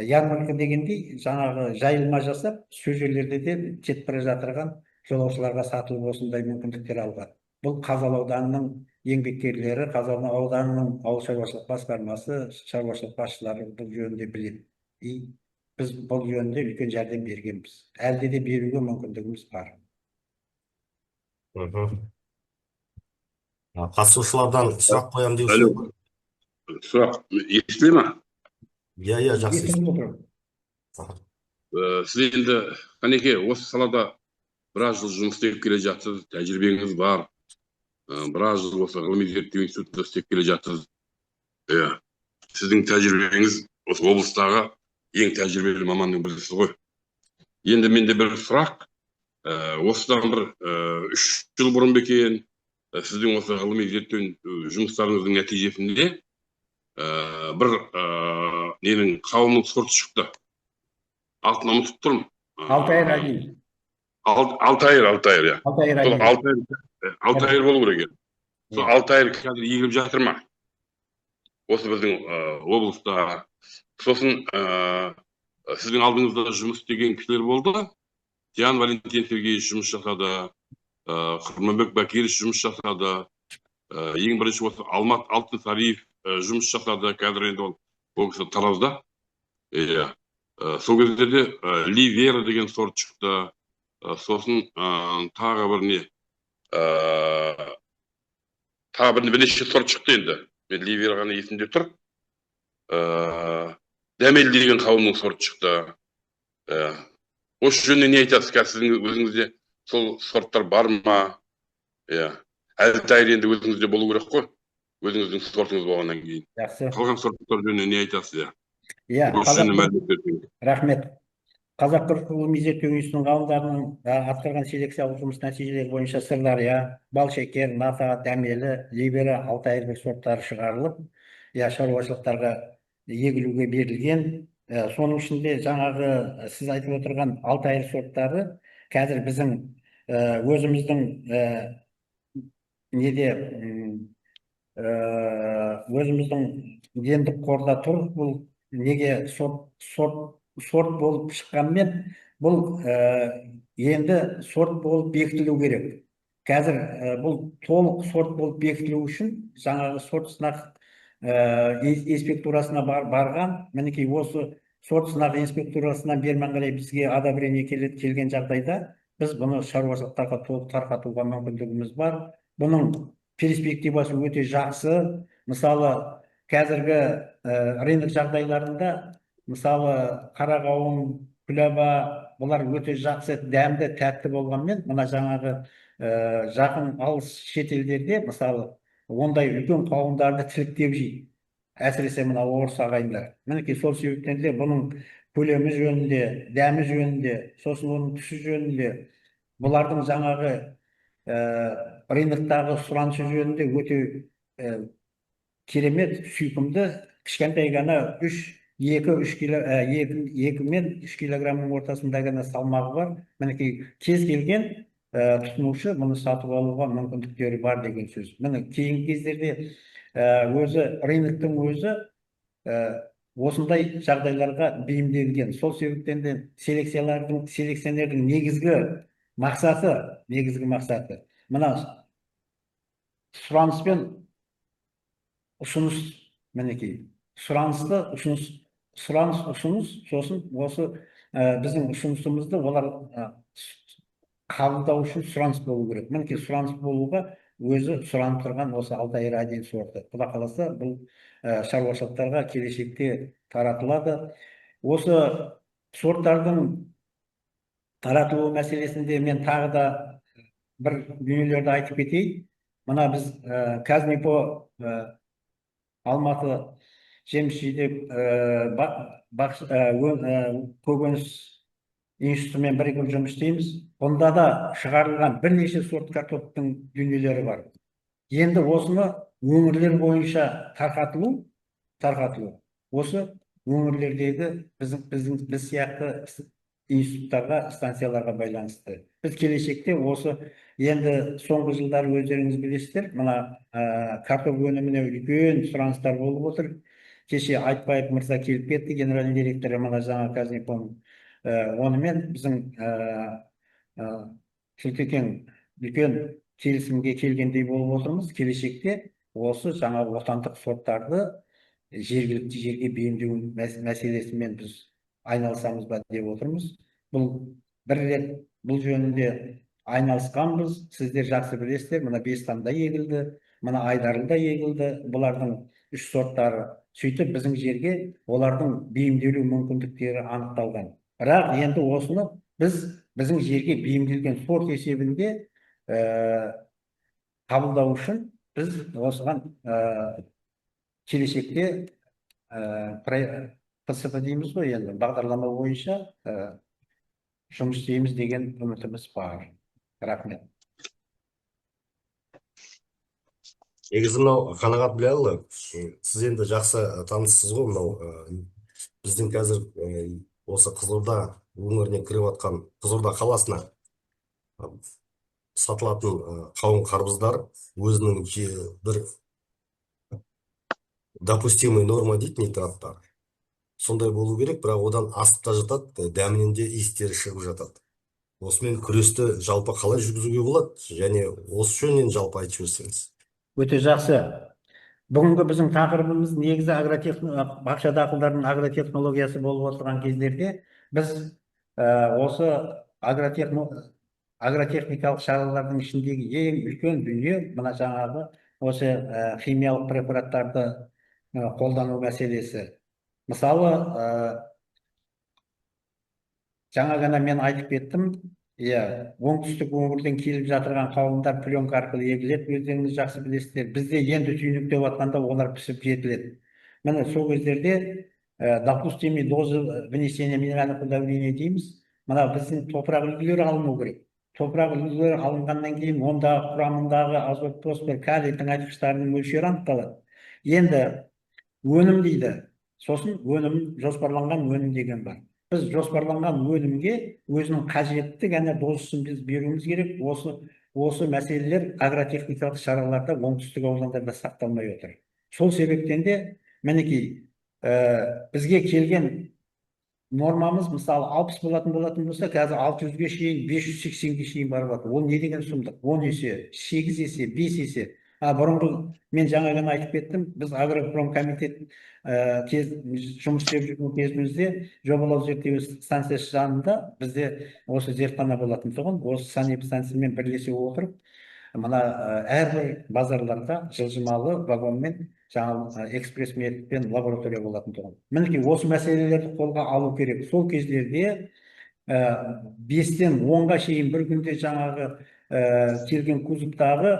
ярмарка дегендей жаңағы жайылма жасап, сол жерлерде де кетіп бара жатырған жолаушыларға сатылып, осындай мүмкіндіктер алған. Бұл Қазалы ауданының еңбеккерлері, Қазалы ауданының ауыл шаруашылық басқармасы, шаруашылық басшылары бұл жөнінде біледі. И біз бұл жөнінде үлкен жәрдем бергенбіз, әлде де беруге мүмкіндігіміз бар. Қатысушылардан сұрақ қоямын деуші. Алло. Сұрақ естіле ма? Иә, жақсы. Естіліп отыр. Сіз енді, Қанеке, осы салада біраз жыл жұмыс істеп келе жатсыз, тәжірибеңіз бар. Біраз жыл осы ғылыми зерттеу институтында істеп келе жатсыз. Иә. Сіздің тәжірибеңіз осы облыстағы ең тәжірибелі маманның бірісіз ғой. Енді менде бір сұрақ. Осыдан бір 3 жыл бұрын ба екен, сіздің осы ғылыми зерттеу жұмыстарыңыздың нәтижесінде бір ненің, қауынның сорты шықты. Атын ұмытып тұрмын. Алтайыр Один. Алтайыр, Алтайыр, иә. Алтайыр Сол Один. Алтайыр, Алтайыр болу керек еді. Сол Алтайыр қазір егіліп жатыр ма? Осы біздің облыста. Сосын сіздің алдыңызда жұмыс істеген кісілер болды. Диан Валентин Сергеевич жұмыс жасады, Құрманбек Бакирович жұмыс жасады. Ең бірінші осы Алмат Алтынсариев жұмыс жасады, қазір енді ол кісі Таразда. Иә. Сол кездерде Ливера деген сорт шықты. Сосын тағы бір не, тағы бірнеше сорт шықты енді. Мен Ливера ғана есімде тұр. Дәмел деген қауынның сорты шықты. Осы жөнінде не айтасыз? Қазір сіздің өзіңізде сол сорттар бар ма? Иә. Әлтайыр енді өзіңізде болу керек қой. Өзіңіздің сортыңыз болғаннан кейін. Жақсы. Қалған сорттар жөнінде не айтасыз? Иә. Иә, Осы қазақ жөнінде мәлімет берсеңіз. Рахмет. Қазақ күріш ғылыми зерттеу институтының ғалымдарының атқарған селекциялық жұмыс нәтижелері бойынша Сырдария, Балшекер, Ната, Дәмелі, Либера, Алтайыр сорттары шығарылып, иә, шаруашылықтарға егілуге берілген. Соның ішінде жаңағы сіз айтып отырған Алтайыр сорттары қазір біздің өзіміздің неде, өзіміздің гендік қорда тұр. Бұл неге сорт Сорт болып шыққанмен, бұл енді сорт болып бекітілу керек. Қазір бұл толық сорт болып бекітілу үшін жаңағы сорт сынақ инспектурасына барған. Мінекей, осы сорт сынақ инспектурасынан бермен қарай бізге одобрение келеді. Келген жағдайда біз бұны шаруашылықтарға толық тарқатуға мүмкіндігіміз бар. Бұның перспективасы өте жақсы. Мысалы, қазіргі рынок жағдайларында, мысалы, қара қауын, күләба, бұлар өте жақсы, дәмді, тәтті болғанмен, мына жаңағы жақын, алыс шетелдерде, мысалы, ондай үлкен қауындарды тіліктеп жейді, әсіресе мына орыс ағайындар. Мінекей, сол себептен де бұның көлемі жөнінде, дәмі жөнінде, сосын оның түсі жөнінде, бұлардың жаңағы рыноктағы сұранысы жөнінде өте керемет, сүйкімді. Кішкентай ғана, үш, екі, үш кило, 2 мен 3 килограммның ортасында ғана салмағы бар. Мінекей, кез келген тұтынушы мұны сатып алуға мүмкіндіктері бар деген сөз. Міне, кейінгі кездерде өзі рыноктың өзі осындай жағдайларға бейімделген. Сол себептен де селекциялардың, селекционердің негізгі мақсаты мына сұраныс пен ұсыныс. Мінекей, сұранысты, ұсыныс, сұраныс, ұсыныс, сосын осы біздің ұсынысымызды олар қабылдау үшін сұраныс болу керек. Мінекей, сұраныс болуға өзі сұранып тұрған осы Алтайр 1 сорты. Құда қаласа, бұл шаруашылықтарға келешекте таратылады. Осы сорттардың таратылу мәселесінде мен тағы да бір дүниелерді айтып кетейін. Мына біз КазНИПО, Алматы жеміс жидек көкөніс институтымен бірігіп жұмыс істейміз. Бұнда да шығарылған бірнеше сорт картоптың дүниелері бар. Енді осыны өңірлер бойынша тарқатылу осы өңірлердегі біздің біз сияқты институттарға, станцияларға байланысты. Біз келешекте осы, енді соңғы жылдары өздеріңіз білесіздер, мына картоп өніміне үлкен сұраныстар болып отыр. Кеше Айтбаев мырза келіп кетті, генеральный директоры мына жаңа КазНИПОның. Онымен біздің Сұлтекең үлкен келісімге келгендей болып отырмыз. Келешекте осы жаңа отандық сорттарды жергілікті жерге бейімдеу мәселесімен біз айналысамыз ба деп отырмыз. Бұл бір рет бұл жөнінде айналысқанбыз, сіздер жақсы білесіздер. Мына Бестамда егілді, мына Айдарлыда егілді бұлардың үш сорттары. Сөйтіп, біздің жерге олардың бейімделу мүмкіндіктері анықталған. Бірақ енді осыны біз біздің жерге бейімделген сорт есебінде қабылдау үшін біз осыған келешекте ПСП дейміз ғой, енді бағдарлама бойынша жұмыс істейміз деген үмітіміз бар. Рахмет. Негізі, мынау, Қанағат Біләлұлы, сіз енді жақсы таныссыз ғой. Мынау біздің қазір осы Қызылорда өңіріне кіріп жатқан, Қызылорда қаласына сатылатын қауын қарбыздар өзінің бір допустимый норма дейді, нитраттар сондай болу керек, бірақ одан асып та жатады, дәмінен де иістері шығып жатады. Осымен күресті жалпы қалай жүргізуге болады және осы жөнінен жалпы айтып жіберсеңіз. Өте жақсы. Бүгінгі біздің тақырыбымыз негізі бақша дақылдарының агротехнологиясы болып отырған кездерде біз осы агротехникалық шаралардың ішіндегі ең үлкен дүние мына жаңағы осы химиялық препараттарды қолдану мәселесі. Мысалы, жаңа ғана мен айтып кеттім, иә, оңтүстік өңірден келіп жатырған қауындар пленка арқылы егіледі, өздеріңіз жақсы білесіздер. Бізде енді түйнектеп жатқанда олар пісіп жетіледі. Міне, сол кездерде допустимый доза внесения минеральных удобрений дейміз. Мына біздің топырақ үлгілері алыну керек. Топырақ үлгілері алынғаннан кейін ондағы құрамындағы азот, фосфор, калий тыңайтқыштарының мөлшері анықталады. Енді өнім дейді, сосын өнім, жоспарланған өнім деген бар. Біз жоспарланған өнімге өзінің қажетті ғана дозасын біз беруіміз керек. Осы мәселелер агротехникалық шараларда оңтүстік аудандарда сақталмай отыр. Сол себептен де, мінекей, бізге келген Нормамыз, мысалы, 60 болатын болса, қазір 600-ге шейін, 580-ге шейін барып жатыр. Ол не деген сұмдық? 10 есе, 8 есе, 5 есе. А бұрынғы, мен жаңа ғана айтып кеттім, біз агропромкомитет кез жұмыс істеп жүрген кезімізде жобалау зерттеу станциясы жанында бізде осы зертхана болатын тұғын. Осы санэпидстанциямен бірлесе отырып, мына әрбір базарларда жылжымалы вагонмен, жаңағы экспресс методпен лаборатория болатын тұғын. Мінекей, осы мәселелерді қолға алу керек. Сол кездерде 5-тен 10-ға шейін бір күнде жаңағы келген кузовтағы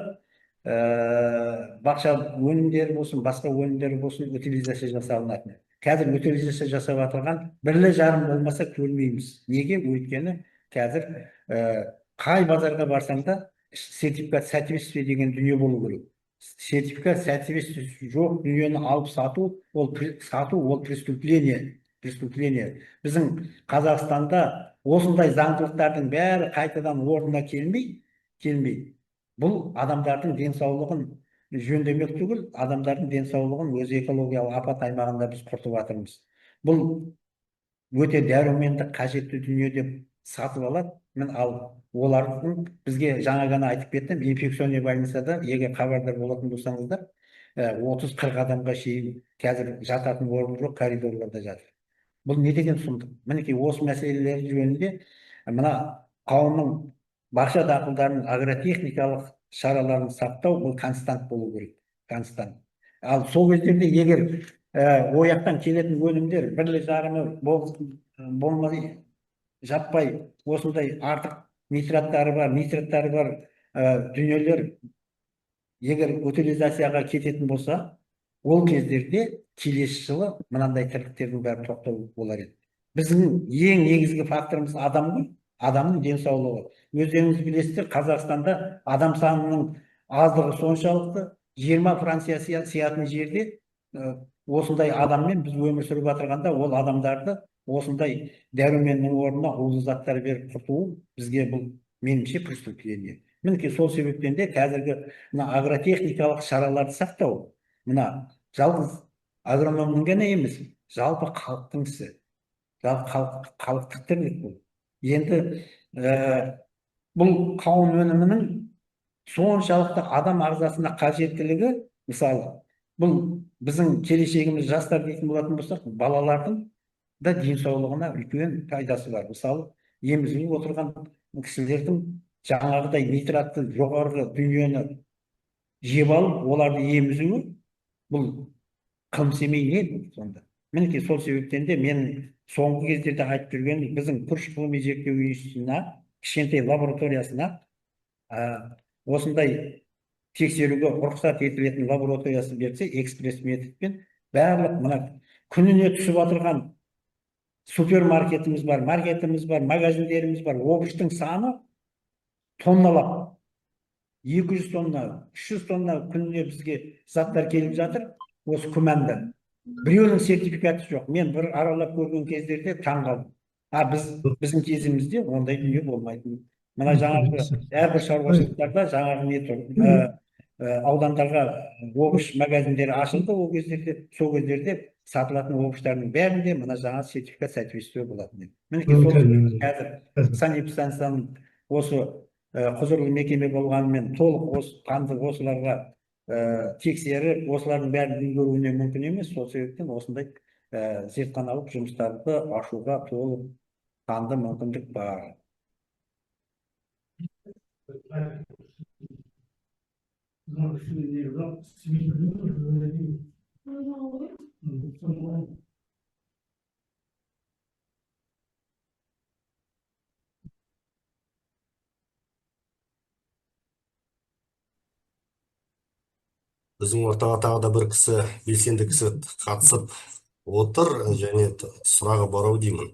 бақша өнімдері болсын, басқа өнімдері болсын, утилизация жасалынатын. Қазір утилизация жасап жатырған 1,5 болмаса көрмейміз. Неге? Өйткені қазір қай базарға барсаң да, сертификат соответствия деген дүние болу керек. Сертификат соответствие жоқ дүниені алып сату, ол сату, ол преступление, преступление. Біздің Қазақстанда осындай заңдылықтардың бәрі қайтадан орнына келмей, бұл адамдардың денсаулығын жөндемек түгіл, адамдардың денсаулығын өзі экологиялық апат аймағында біз құртып жатырмыз. Бұл өте дәруменді, қажетті дүние деп сатып алады. Мен ал олардың бізге жаңа ғана айтып кеттім, инфекционный больницада, егер хабардар болатын болсаңыздар, 30-40 адамға шейін қазір жататын орын жоқ, коридорларда жатыр. Бұл не деген сұмдық? Мінекей, осы мәселелер жөнінде мына қауынның, бақша дақылдарының агротехникалық шараларын сақтау, бұл констант болу керек, констант. Ал сол кездерде егер ояқтан келетін өнімдер 1,5-ы болмай, жаппай осындай артық нитраттары бар, нитраттары бар дүниелер егер утилизацияға кететін болса, ол кездерде келесі жылы мынандай тірліктердің бәрі тоқтау болар еді. Біздің ең негізгі факторымыз адам ғой, адамның денсаулығы. Өздеріңіз білесіздер, Қазақстанда адам санының аздығы соншалықты, 20 Франция сиятын жерде осындай адаммен біз өмір сүріп жатырғанда, ол адамдарды осындай дәруменнің орнына улы заттар беріп құрту бізге, бұл, меніңше, преступление. Мінекей, сол себептен де қазіргі мына агротехникалық шараларды сақтау мына жалғыз агрономның ғана емес, жалпы халықтың ісі, жалпы халықтық тірлік бұл. Енді бұл қауын өнімінің соншалықты адам ағзасына қажеттілігі, мысалы, бұл біздің келешегіміз жастар дейтін болатын болсақ, балалардың да денсаулығына үлкен пайдасы бар. Мысалы, емізіліп отырған кісілердің жаңағыдай нитратты жоғарғы дүниені жеп алып, оларды емізуі, бұл қылмыс емей не бұл сонда? Мінекей, сол себептен де мен соңғы кездерде айтып жүргенім, біздің күріш ғылыми зерттеу институтына, кішкентай лабораториясына, осындай тексеруге рұқсат етілетін лабораториясын берсе, экспресс методпен барлық мына күніне түсіп отырған супермаркетіміз бар, маркетіміз бар, магазиндеріміз бар, овощтың саны тонналап, 200 тонна, 300 тонна күніне бізге заттар келіп жатыр. Осы күмәнді, біреуінің сертификаты жоқ. Мен бір аралап көрген кездерде таң қалдым. А біздің кезімізде ондай дүние болмайтын. Мына жаңағы әрбір шаруашылықтарда жаңағы не тұр, аудандарға овощ магазиндері ашылды ол кездерде. Сол кездерде сатылатын овощтардың бәрінде мына жаңа сертификат соответствие болатын еді. Мінекей, сол қазір санэпидстанцияның осы құзырлы мекеме болғанымен, толық осы қанды осыларға тексеріп, осылардың бәрін үлгеруіне мүмкін емес. Сол себептен осындай зертханалық жұмыстарды ашуға толық қанды мүмкіндік бар. Біздің ортаға тағы да бір кісі, белсенді кісі қатысып отыр және сұрағы бар ау деймін.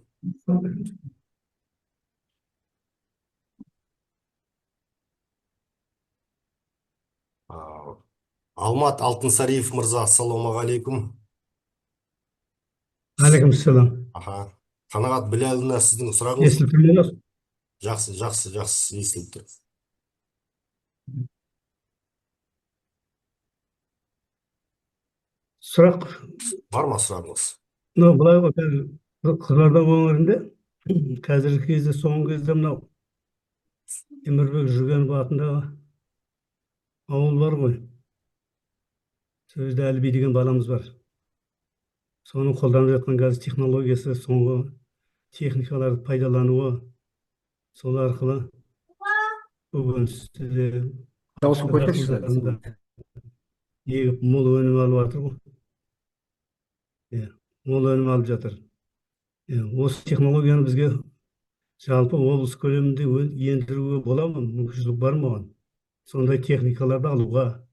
Алмат Алтынсариев мырза, ассалаумағалейкум. Алейкумассалам. Аха. Қанағат Біләлұлына сіздің сұрағыңыз. Естіліп тұр ма? Жақсы, жақсы, жақсы естіліп тұр. Сұрақ бар ма, сұрағыңыз? Мынау былай ғой, қазір Қызылорда өңірінде қазіргі кезде, соңғы кезде мынау Темірбек Жүргенов атындағы ауыл бар ғой. Сол жерде Әліби деген баламыз бар. Соның қолданып жатқан қазір технологиясы, соңғы техникаларды пайдалануы, сол арқылы көкөністі де Дауысын көтерші. Дақылдарын да егіп, мол өнім алып жатыр ғой. Иә, мол өнім алып жатыр. Иә, осы технологияны бізге жалпы облыс көлемінде ендіруге бола ма, мүмкіншілік бар ма оған? Сондай техникаларды алуға.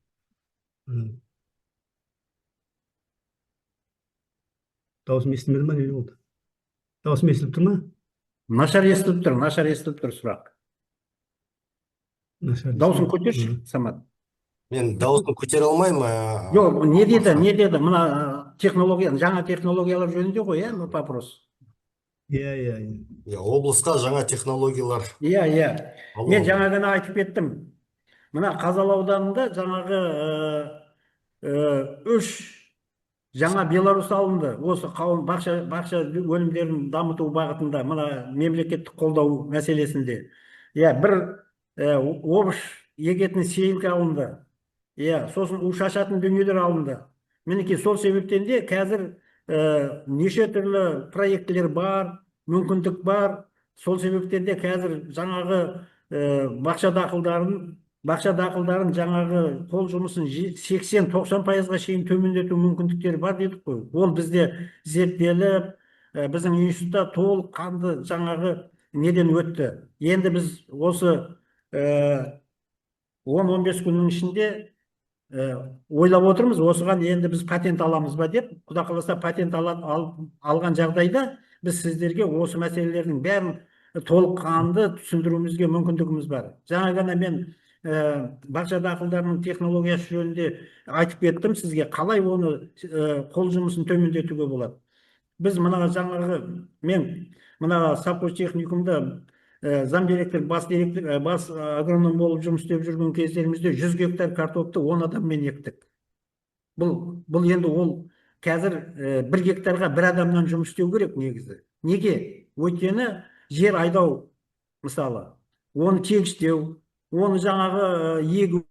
Дауысым естілмеді ма, не болды? Дауысым естіліп тұр ма? Нашар естіліп тұр, нашар естіліп тұр сұрақ. Нашар Дауысын естіліп. Көтерші, Самат. Мен дауысын көтере алмаймын. Жоқ, не деді, не деді? Мына технология, жаңа технологиялар жөнінде ғой, иә, вопрос. Иә. Иә, облысқа жаңа технологиялар Иә. алу. Мен жаңа ғана айтып кеттім. Мына Қазалы ауданында жаңағы үш жаңа Беларусь алынды. Осы қауын, бақша өнімдерін дамыту бағытында, мына мемлекеттік қолдау мәселесінде. Иә, бір овощ егетін сеялка алынды. Иә, сосын у шашатын дүниелер алынды. Мінекей, сол себептен де қазір неше түрлі проектілер бар, мүмкіндік бар. Сол себептен де қазір жаңағы бақша дақылдарын жаңағы қол жұмысын 80-90%-ға шейін төмендету мүмкіндіктері бар дедік қой. Ол бізде зерттеліп, біздің институтта толық қанды жаңағы неден өтті. Енді біз осы 10-15 күннің ішінде ойлап отырмыз, осыған енді біз патент аламыз ба деп. Құда қаласа, патент алған жағдайда біз сіздерге осы мәселелердің бәрін толыққанды түсіндіруімізге мүмкіндігіміз бар. Жаңа ғана мен бақша дақылдарының технологиясы жөнінде айтып кеттім сізге, қалай оны қол жұмысын төмендетуге болады. Біз мына жаңағы, мен мына совхоз техникумда замдиректор, бас директор, бас агроном болып жұмыс істеп жүрген кездерімізде 100 гектар картопты 10 адаммен ектік. Бұл енді ол қазір 1 гектарға бір адамнан жұмыс істеу керек негізі. Неге? Өйткені жер айдау, мысалы, оны тегістеу, оны жаңағы егу,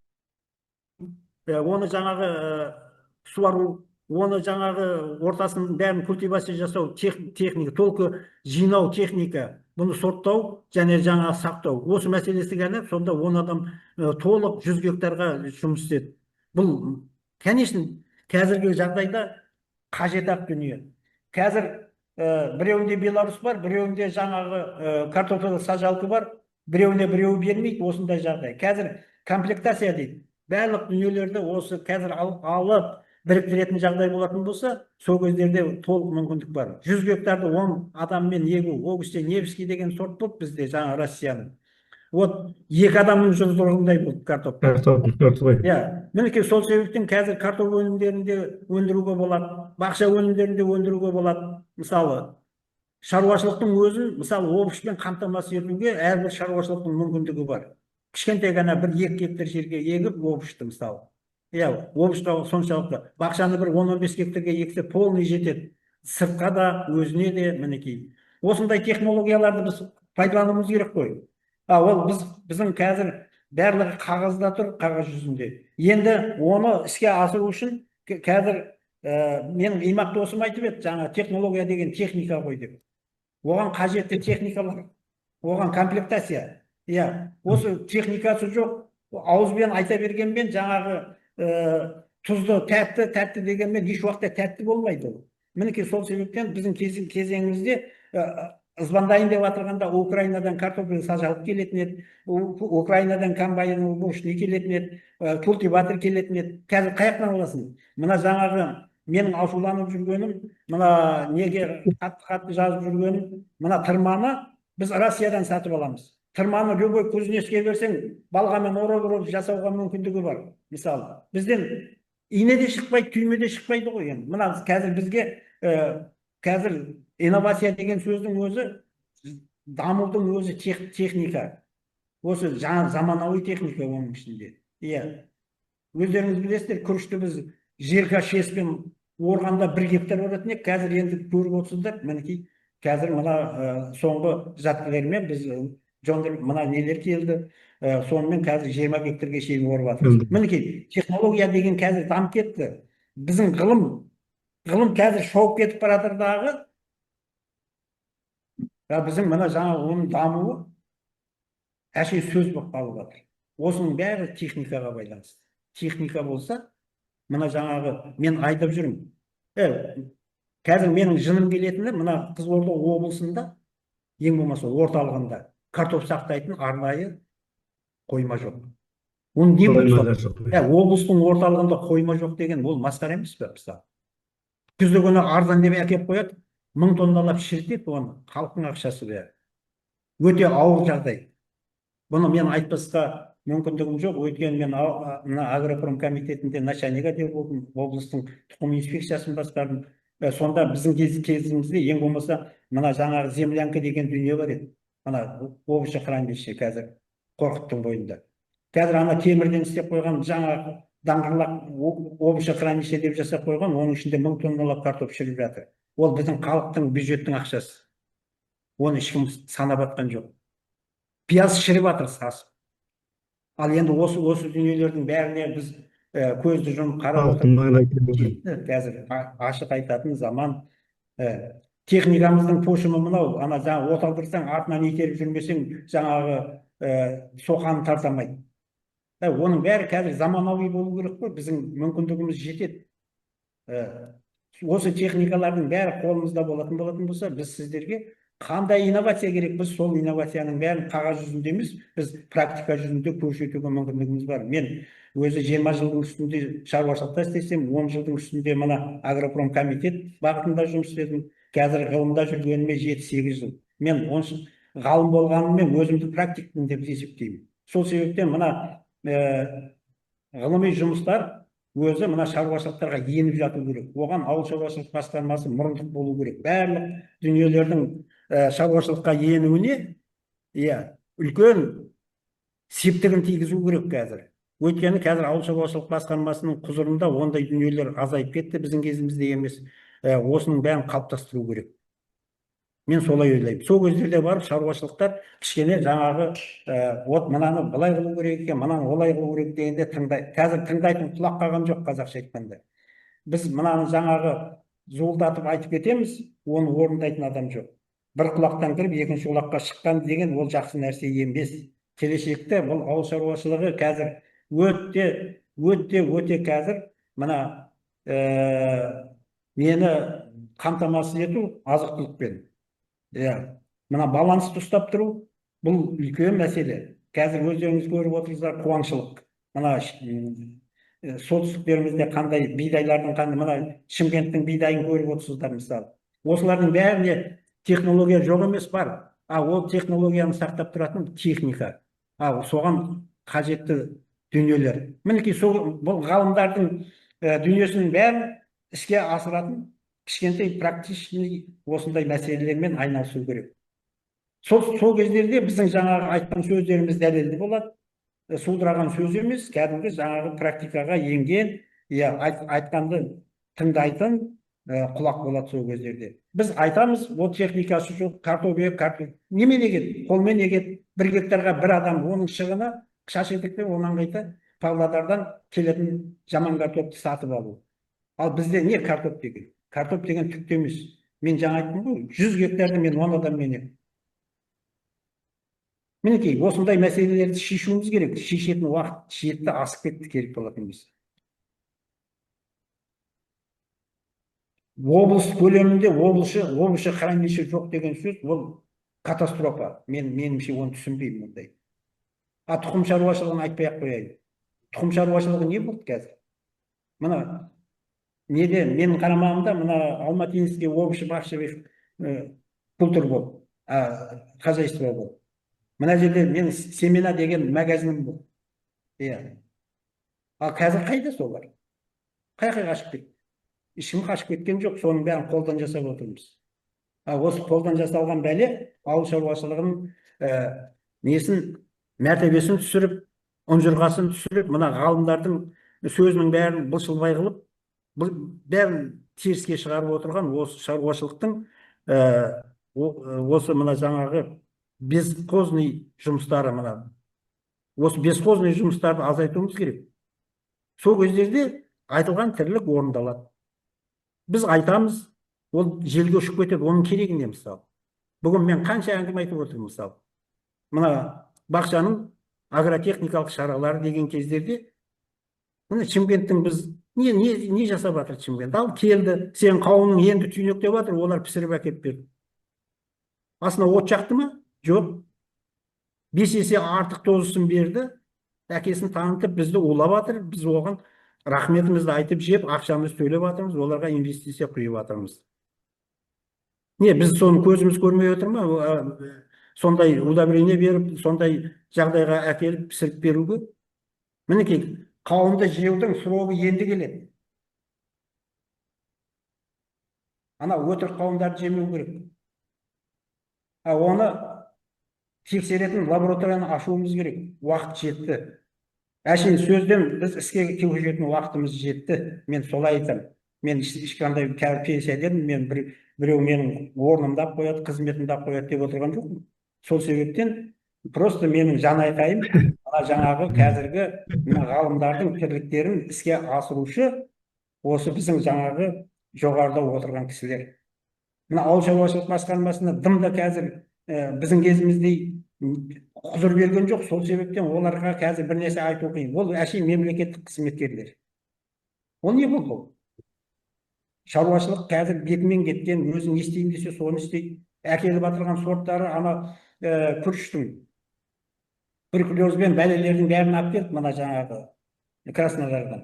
оны жаңағы суару, оны жаңағы ортасының бәрін культивация жасау, техника, только жинау техника, бұны сорттау және жаңағы сақтау. Осы мәселесі ғана сонда 10 адам толық 100 гектарға жұмыс істеді. Бұл, конечно, қазіргі жағдайда қажет ақ дүние. Қазір біреуінде Беларусь бар, біреуінде жаңағы картофель сажалка бар, біреуіне біреуі бермейді, осындай жағдай. Қазір комплектация дейді. Барлық дүниелерді осы қазір алып біріктіретін жағдай болатын болса, сол кездерде толық мүмкіндік бар. 100 гектарды 10 адаммен егу, ол кезде Невский деген сорт болды бізде, жаңа Россияның. Вот екі адамның жұдырығындай болды картоп. Картоп сорты ғой. Иә, мінекей, сол себептен қазір картоп өнімдерін де өндіруге болады, бақша өнімдерін де өндіруге болады. Мысалы, шаруашылықтың өзін, мысалы, овощпен қамтамасыз етуге әрбір шаруашылықтың мүмкіндігі бар. Кішкентай ғана 1-2 гектар жерге егіп овощты, мысалы. Иә, овощқа соншалықты. Бақшаны бір 10-15 гектарға ексе, полный жетеді. Сыртқа да, өзіне де, мінекей. Осындай технологияларды біз пайдалануымыз керек қой. А ол біздің қазір барлығы қағазда тұр, қағаз жүзінде. Енді оны іске асыру үшін қазір менің имақ досым айтып еді, жаңа технология деген техника ғой деп. Оған қажетті техникалар, оған комплектация. Иә, осы техникасы жоқ, ауызбен айта бергенмен жаңағы тұзды тәтті, тәтті дегенмен еш уақытта тәтті болмайды ол. Мінекей, сол себептен біздің кезеңімізде звондайын деп жатырғанда Украинадан картофель сажалып келетін еді, Украинадан комбайн уборочный келетін еді, культиватор келетін еді. Қазір қай жақтан аласың? Мына жаңағы менің ашуланып жүргенім, мына неге қатты қатты жазып жүргенім, мына тырманы біз Россиядан сатып аламыз. Тырманы любой кузнецке берсең, балғамен орып орып жасауға мүмкіндігі бар. Мысалы, бізден ине де шықпайды, түйме де шықпайды ғой енді. Мына қазір бізге қазір инновация деген сөздің өзі, дамудың өзі техника. Осы жаңа заманауи техника оның ішінде. Иә. Өздеріңіз білесіздер, күрішті біз ЖРК шеспен орғанда 1 гектар оратын едік, қазір енді көріп отырсыздар, мінекей. Қазір мына соңғы жаткілермен біз жондыр мына нелер келді, сонымен қазір 20 гектарға шейін орып жатырмыз. Мінекей, технология деген қазір дамып кетті. Біздің ғылым қазір шауып кетіп бара жатыр дағы, біздің мына жаңа оның дамуы әшейін сөз болып қалып жатыр. Осының бәрі техникаға байланысты. Техника болса, мына жаңағы мен айтып жүрмін. Қазір менің жыным келетіні мына Қызылорда облысында, ең болмаса орталығында картоп сақтайтын арнайы қойма жоқ. Оның не Қойма жоқ. Облыстың орталығында қойма жоқ деген ол масқара емес пе, мысалы? Күзде күні арзан деп әкеліп қояды, 1000 тонналап шірітеді оны, халықтың ақшасы бәрі. Өте ауыр жағдай. Бұны мен айтпасқа мүмкіндігім жоқ, өйткені мен мына агропром комитетінде начальник де болдым, облыстың тұқым инспекциясын басқардым. Сонда біздің кезімізде ең болмаса мына жаңағы землянка деген дүние бар еді. Мына овощехранилище қазір Қорқыттың бойында. Қазір ана темірден істеп қойған жаңағы даңғырлақ овощехранилище деп жасап қойған, оның ішінде 1000 тонналап картоп шіріп жатыр. Ол біздің халықтың, бюджеттің ақшасы. Оны ешкім санап жатқан жоқ. Пияз шіріп жатыр сасып. Ал енді осы дүниелердің бәріне біз көзді жұмып қарап отырып қазір ашық айтатын заман. Техникамыздың пошымы мынау, ана жаңа от алдырсаң, артынан итеріп жүрмесең, жаңағы соқаны тарта алмайды. Оның бәрі қазір заманауи болу керек қой, біздің мүмкіндігіміз жетеді. Осы техникалардың бәрі қолымызда болатын болса, біз сіздерге қандай инновация керек, біз сол инновацияның бәрін қағаз жүзінде емес, біз практика жүзінде көрсетуге мүмкіндігіміз бар. Мен өзі 20 жылдың үстінде шаруашылықта істесем, 10 жылдың үстінде мына агропром комитет бағытында жұмыс істедім. Қазір ғылымда жүргеніме 7-8 жыл. Мен ғалым болғаныммен өзімді практикпін деп есептеймін. Сол себептен мына ғылыми жұмыстар өзі мына шаруашылықтарға еніп жату керек. Оған ауыл шаруашылық басқармасы мұрындық болу керек. Барлық дүниелердің шаруашылыққа енуіне, үлкен септігін тигізу керек қазір. Өйткені қазір ауыл шаруашылық басқармасының құзырында ондай дүниелер азайып кетті, біздің кезімізде емес. Осының бәрін қалыптастыру керек. Мен солай ойлаймын. Сол кездерде барып шаруашылықтар кішкене жаңағы от мынаны былай қылу керек екен, мынаны олай қылу керек дегенде тыңдай. Қазір тыңдайтын құлақ қалған жоқ, қазақша айтқанда. Біз мынаны жаңағы зуылдатып айтып кетеміз, оны орындайтын адам жоқ. Бір құлақтан кіріп екінші құлаққа шыққан деген ол жақсы нәрсе емес. Келешекте бұл ауыл шаруашылығы қазір өте, өте, өте қазір мына нені қамтамасыз ету азық-түлікпен. Мына балансты ұстап тұру бұл үлкен мәселе. Қазір өздеріңіз көріп отырсыздар, қуаңшылық. Мына солтүстіктерімізде қандай бидайлардың қандай, мына Шымкенттің бидайын көріп отырсыздар мысалы. Осылардың бәріне технология жоқ емес, бар. А ол технологияны сақтап тұратын техника. А соған қажетті дүниелер. Мінекей сол бұл ғалымдардың дүниесінің бәрін іске асыратын кішкентай практичный осындай мәселелермен айналысу керек. Сол кездерде біздің жаңағы айтқан сөздеріміз дәлелді болады. Судыраған сөз емес, кәдімгі жаңағы практикаға енген, айтқанды тыңдайтын құлақ болады сол кездерде. Біз айтамыз, ол техникасы жоқ, картоп егіп, картоп немен егеді? Қолмен егеді. 1 гектарға бір адам, оның шығыны шаш етектен онан қайта Павлодардан келетін жаман картопты сатып алу. Ал бізде не картоп деген? Картоп деген түк те емес. Мен жаңа айттым ғой, 100 гектарды мен 10 адаммен егемін. Мінекей, осындай мәселелерді шешуіміз керек. Шешетін уақыт жетті, асып кетті, керек болатын емес. Облыс көлемінде овощехранилище жоқ деген сөз, ол катастрофа. Меніңше оны түсінбеймін ондай. А тұқым шаруашылығын айтпай ақ қояйын. Тұқым шаруашылығы не болды қазір? Мына неде менің қарамағымда мына Алматинский овощебахчевый культур болды, хозяйство болды. Мына жерде менің семена деген магазинім болды. Ал қазір қайда солар? Қай-қай қашып кетті? Ешкім қашып кеткен жоқ, соның бәрін қолдан жасап отырмыз. Ал осы қолдан жасалған бәле ауыл шаруашылығының несін, мәртебесін түсіріп, ұнжырғасын түсіріп, мына ғалымдардың сөзінің бәрін былшылбай қылып, бұл бәрін теріске шығарып отырған осы шаруашылықтың Осы мына жаңағы бесхозный жұмыстары, мына осы бесхозный жұмыстарды азайтуымыз керек. Сол кездерде айтылған тірлік орындалады. Біз айтамыз, ол желге ұшып кетеді, оның керегі не? Мысалы, бүгін мен қанша әңгіме айтып отырмын. Мысалы, мына бақшаның агротехникалық шаралары деген кездерде, міне, Шымкенттің біз не жасап жатыр Шымкент? Ал келді, сен қауының енді түйнектеп жатыр, олар пісіріп әкеліп берді. Астына от жақты ма? Жоқ. 5 есе артық дозасын берді. Әкесін танытып, бізді улап жатыр. Біз оған рахметімізді айтып, жеп, ақшамызды төлеп жатырмыз, оларға инвестиция құйып жатырмыз. Не, біз соны көзіміз көрмей отыр ма? Сондай удобрение беріп, сондай жағдайға әкеліп пісіріп беруге. Мінекей, қауынды жеудің срогы енді келеді. Ана өтірік қауындарды жемеу керек. А оны тексеретін лабораторияны ашуымыз керек. Уақыт жетті. Әшейін сөзден біз іске көшетін уақытымыз жетті. Мен солай айтамын. Мен ешқандай пенсионермін, мен біреу менің орнымды алып қояды, қызметімді алып қояды деп отырған жоқпын. Сол себептен просто менің жан айқайым мына жаңағы қазіргі мына ғалымдардың тірліктерін іске асырушы осы біздің жаңағы жоғарыда отырған кісілер. Мына ауыл шаруашылық басқармасында дым да қазір біздің кезіміздей құзыр берген жоқ. Сол себептен оларға қазір бір нәрсе айту қиын. Ол әшейін мемлекеттік қызметкерлер. Ол не болды ол? Шаруашылық қазір бетімен кеткен, өзі не істеймін десе, соны істейді. Әкеліп жатырған сорттары ана күріштің туберкулезбен бәлелердің бәрін алып келді мына жаңағы Краснодардан.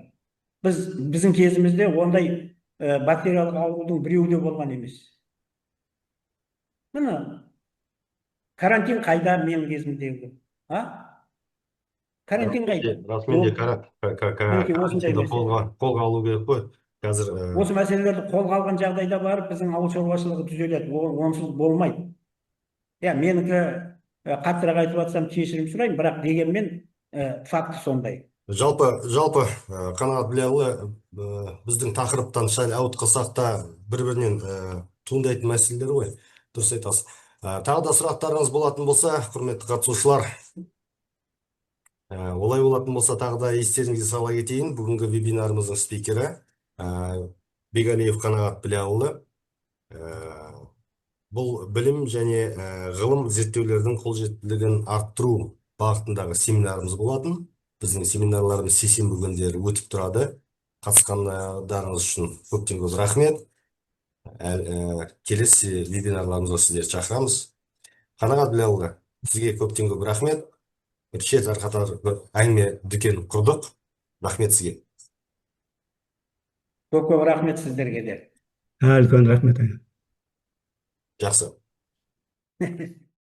Біздің кезімізде ондай бактериялық аурудың біреуі де болған емес. Міне, карантин қайда менің кезімдегі? А? Карантин қайда? Расымен де, Мінекей, осындай карантинді мәселе. қолға алу керек қой қазір. Осы мәселелерді қолға алған жағдайда барып біздің ауыл шаруашылығы түзеледі. Онсыз болмайды. Иә, менікі қаттырақ айтып жатсам, кешірім сұраймын, бірақ дегенмен факт сондай. Жалпы, Қанағат Біләлұлы, біздің тақырыптан сәл ауытқысақ та, бір бірінен туындайтын мәселелер ғой, дұрыс айтасыз. Тағы да сұрақтарыңыз болатын болса, құрметті қатысушылар, олай болатын болса, тағы да естеріңізге сала кетейін: бүгінгі вебинарымыздың спикері Бегалиев Қанағат Біләлұлы. Бұл білім және ғылым зерттеулердің қолжетімділігін арттыру бағытындағы семинарымыз болатын. Біздің семинарларымыз сейсенбі күндері өтіп тұрады. Қатысқандарыңыз үшін көптен көп рахмет. Келесі вебинарларымызға сіздерді шақырамыз. Қанағат Біләлұлы, сізге көптен көп рахмет. Бір шет арқатар бір әңгіме дүкен құрдық. Рахмет сізге. Көп көп рахмет сіздерге де. Үлкен рахмет. Жақсы.